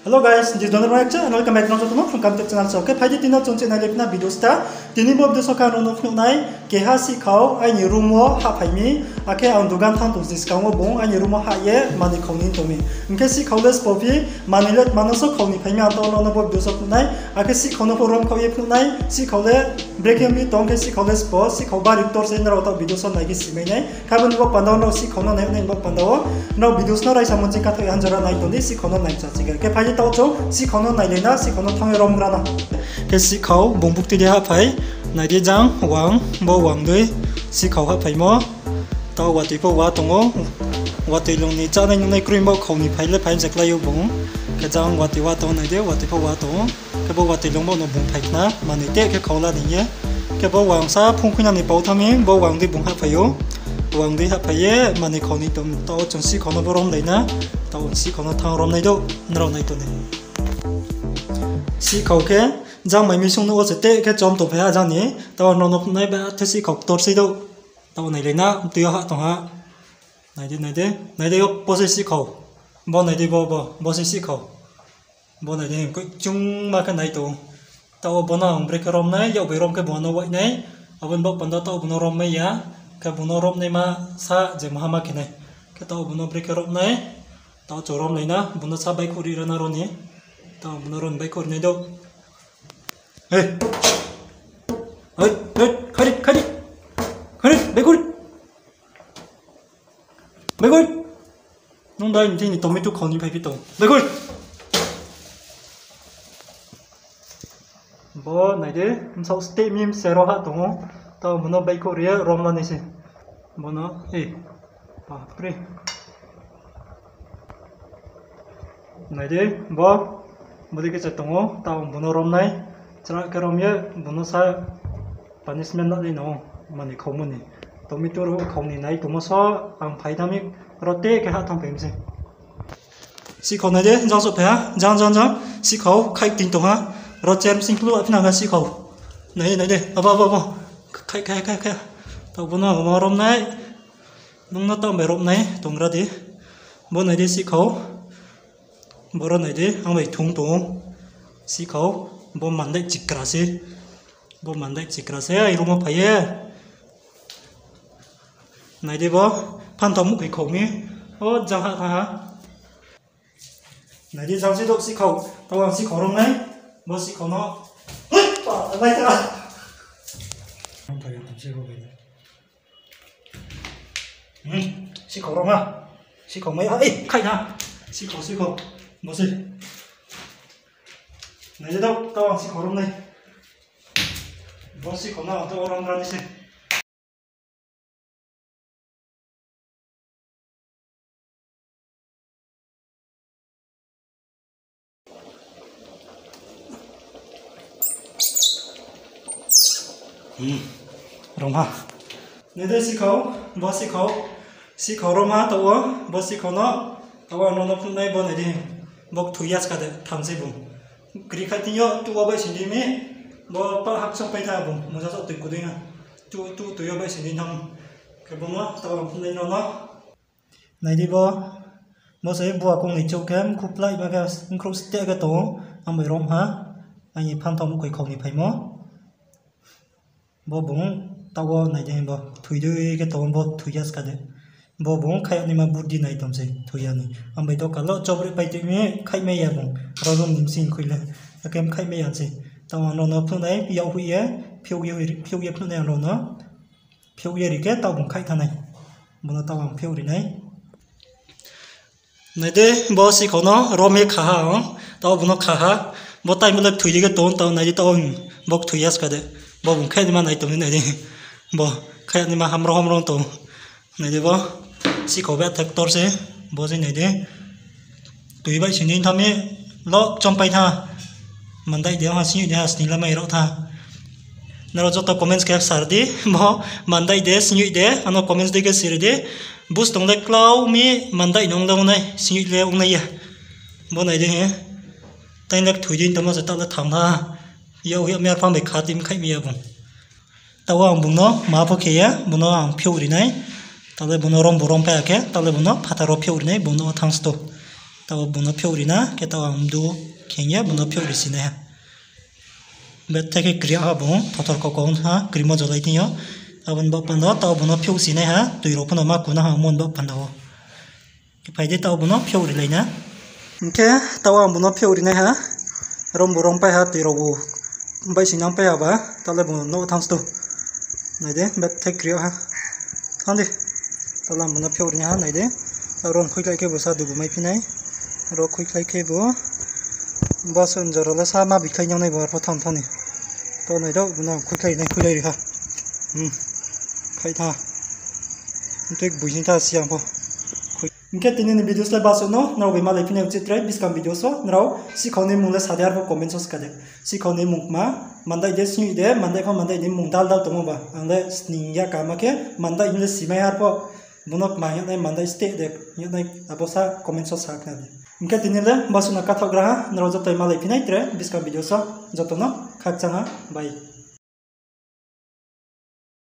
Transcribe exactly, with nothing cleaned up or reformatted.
Hello guys, this is Dhanarma Ekcha and welcome back to my channel. Khe phai di tini chung channel le pina video sta. Tini bo video so khe ang nrao no phnuh nai, keha sihkhau aini room wo hahphai mi, akhe ang dugan thanng tong jiskang wo bung aini room wo hah ye manoi khau ni tong mi. Hing khe sihkhau le sbo phi, manoi le mano so khau ni phai mi, ang taoh nrao no bo video so phnuh nai. Akhe sihkhau no pho rom khaoh ye phnuh nai, sihkhau le brekhe mi tong khe sihkhau le sbo, sihkhau bari ktor se nrao taoh video so nai khe simai nai. Khe abo ni bo panda wo nrao sihkhau no nai, nai bo panda wo nrao video no raisa mo ching kathoh ye hanjora nai tong di, sihkhau no nai cha ching khe. Khe phai di taoh chung sihkhau no nailai na, sihkhau no thanng ye romgra na. Khe sihkhau bung buktui dei hahphai, nai di jang wang, bo wang dei sihkhau hahphaimo. Taoh watoi pho wa tong ou. Watoi lung ni chánai nungnai kroi bo khau ni phai le phai se klái ou bung. Khe jang watoi wa tong ou, nai di, watoi pho wa tong ou. Khe bo watoi lung bo no bung phai khna, manoi teh khe khau la ni ye. Khe bo wang sa phung khuinang ni pau thanng mi, bo wang dei bung hahphai ou. Wang dei hahphai ye manoi khau ni tong, taoh chung sihkhau no bo romlai na. Taoh sihkhau no thanng rom nai dou, nrao nai tong di. Sihkhau khe jang mai misung no wo se teh khe chom tongphai ha jang ni. Taoh nrao no phnuh nai ba the sihkhau ktor sei dou. Taoh nailai na, tui yo hah tong ha. Nai di, nai di, nai di, bo se sihkhau. Bo nai di, bo, bo, bo se sihkhau. Bo nai di, koi chungma khe nai tong. Taoh bo no ang brekhe rom nai, yak bai rom khe bung no waih nai. Abo ni bo panda taoh bung no rom mai ya. Khe bung no rom naima sa je maha ma khe nai. Khe taoh bung no brekhe rom nai. Taoh chung romlai na, bung no sa baihkhouh ri ra na ro ni. Taoh bung no ro ni baihkhouh ri nai dou. Hei. Hei, hei, khai di, khai di. Khai di, baihkhouh ri. Baihkhouh ri. Nung dai ni thing ni tomato khau ni phaiphi tong. Baihkhouh ri. Bo nai di, bsaoh steh mi mse ro hah tong ou. Taoh bung no baihkhouh ri ye rom la nai se. Bo no, e, bapre. Nai di, bo, bodei khe se tong ou, taoh bung no rom nai, chra khe rom ye, bung no sa punishment la nai no, manoi khaumo ni. Tomato ro khau ni nai tongmo so, ang phai thanng mi, ro teh khe hah thanngphai mi se. Sihkhau nai di, jang souhphai ha, jang, jang, jang, sihkhau khaih ting tong ha, ro chair bsing klu aphi nang ha sihkhau. Nai di, nai di, abo, abo, abo, khaih, khaih, khaih, khaih. Taoh bo no abo rom nai, nung no taoh bai rom nai, tong ra di. Bo nai di sihkhau, bo ro nai di, ang bai thung tong ou. Sihkhau, bo mandai chikra se, bo mandai chikra se, ai room wo phai ye. Nai di bo, phanthao muhkhoi khau mi, o jang hah thanng ha. Nai di jang se douh sihkhau, taoh ang sihkhau rom nai, bo sihkhau no, hui, pa, nai ta. Hmm, sihkhau rom ha, sihkhau mai ha, e, khaih na, sihkhau, sihkhau, bo se. Nai di douh, taoh ang sihkhau rom nai, bo sihkhau no taoh rom ra nai se. Hmm, rom ha. Nai di sihkhau, bo sihkhau, sihkhau rom ha taoh wo, bo sihkhau no, taoh wo ang nrao no phnuh nai bo nai di, bo kthoi ya ska de, tham se bung. Kri khaih thing yo, tuh wo baihsing di mi, bo pa hah chongpai tha bung, muja so toi kudui ha. Tuh, tuh, tuh yo baihsing di tham. Khe bo no, taoh wo ang phnuh nai nrao no. Nai di bo, bo se bua kong ni chouh khe, mkhu plai ba khe, mkhrouh steh khe tong ou, ang bai rom ha, aini phanthao muhkhoi khau ni phaimo. Bo bung taoh wo nai di bo, thoi dei khe tong ou, bo thoi ya ska de. Bo bung khaih ya naima buddi nai tong se, thoi ya ni. Ang bai doka lo, chobreh pai tui mi, khaihmai ya bung, ro room ni bsing khui le. Akhe khaihmai ya se. Taoh ang nrao no phnuh nai, yak hoih ye, phiouh ye, phiouh ye phnuh nai ang nrao no. Phiouh ye ri khe taoh bung khaih thanng nai. Bo no taoh ang phiouh ri nai. Nai di, bo sihkhau no rom ye kha ha, o. Taoh bo no kha ha. Bo time le kthoi di khe tong, taoh nai di taoh, bo kthoi ya ska de. Bo bung khaih naima nai tong nai di. Bo khaih naima hamrong hamrong tong. Nai di bo. Sihkhau betha ktor se. Bo se nai di. Toi baihsing di tham ye. Lo chongpai tha. Mandai de ha, singyoih de ha, sning lamai rao tha. Nrao joto comments khe sar di, bo mandai de, singyoih de, ano comments dei khe siri di. Bus tong le klau mi mandai no ong le ong nai, singyoih le ong nai ya. Bo nai di he. Tang le kthoi di tongmo se taoh le thanng tha. Yak hoih ya mi arphang bai kha tim khaihmai ya bung. Taoh wo ang bung no ma pho khe ya, bung no ang phiouh ri nai. Taoh le bung no rom bu rompai ya khe, taoh le bung no phathar wo phiouh ri nai, bung no thanng sto. Taoh bung no phiouh ri na, khe taoh ang mdu kheng ye bung no phiouh ri si nai ha. Bethe khe kri yag ha bung, thothor koko ong ha, krimo jolai thing yo. Abo ni baoh panda wo taoh bung no phiouh si nai ha, toi rao pho no ma ku na ha, abo ni baoh panda wo. Khe phai di, taoh bung no phiouh ri lai na. Hing khe taoh ang bung no phiouh ri nai ha, rom bu rom pai ha, toi rao bu baihsing nang pai ha ba, taoh le bung no thanng stu. Nai di, bethe kri yag ha. Thanng di. Taoh le ang bung no phiouh ri nai ha, nai di. Taoh rom khuikhlai khe bu sa dugu mai phi nai. Ro khuikhlai khe bu. Basu ni jora le sa ma bikhlai nang nai bo arpho thanng thanng ni. Taoh nai do, bung no khuikhlai nai, khuilai ri ha. Khai tha. Tui bui sing tha si ang pho. Hing khe tini ni videos le basu no, nrao bai malai phi nai uchih tre, buskang videos wo nrao sikhau ni mung le sa di, arpho comment wo ska de. Sikhau ni mung kma, mandai de sing de, mandai pho mandai ni mung dal dal tongmo ba. Ang le sning ya kama khe, mandai hing le simai arpho. Bung no kma hing nai mandai steh de, hing nai abo sa comment wo sa khna di. Hing khe tini le basu no kathaoh gra ha, nrao joto malai phi nai tre, buskang videos wo joto no khakchang ha, bye.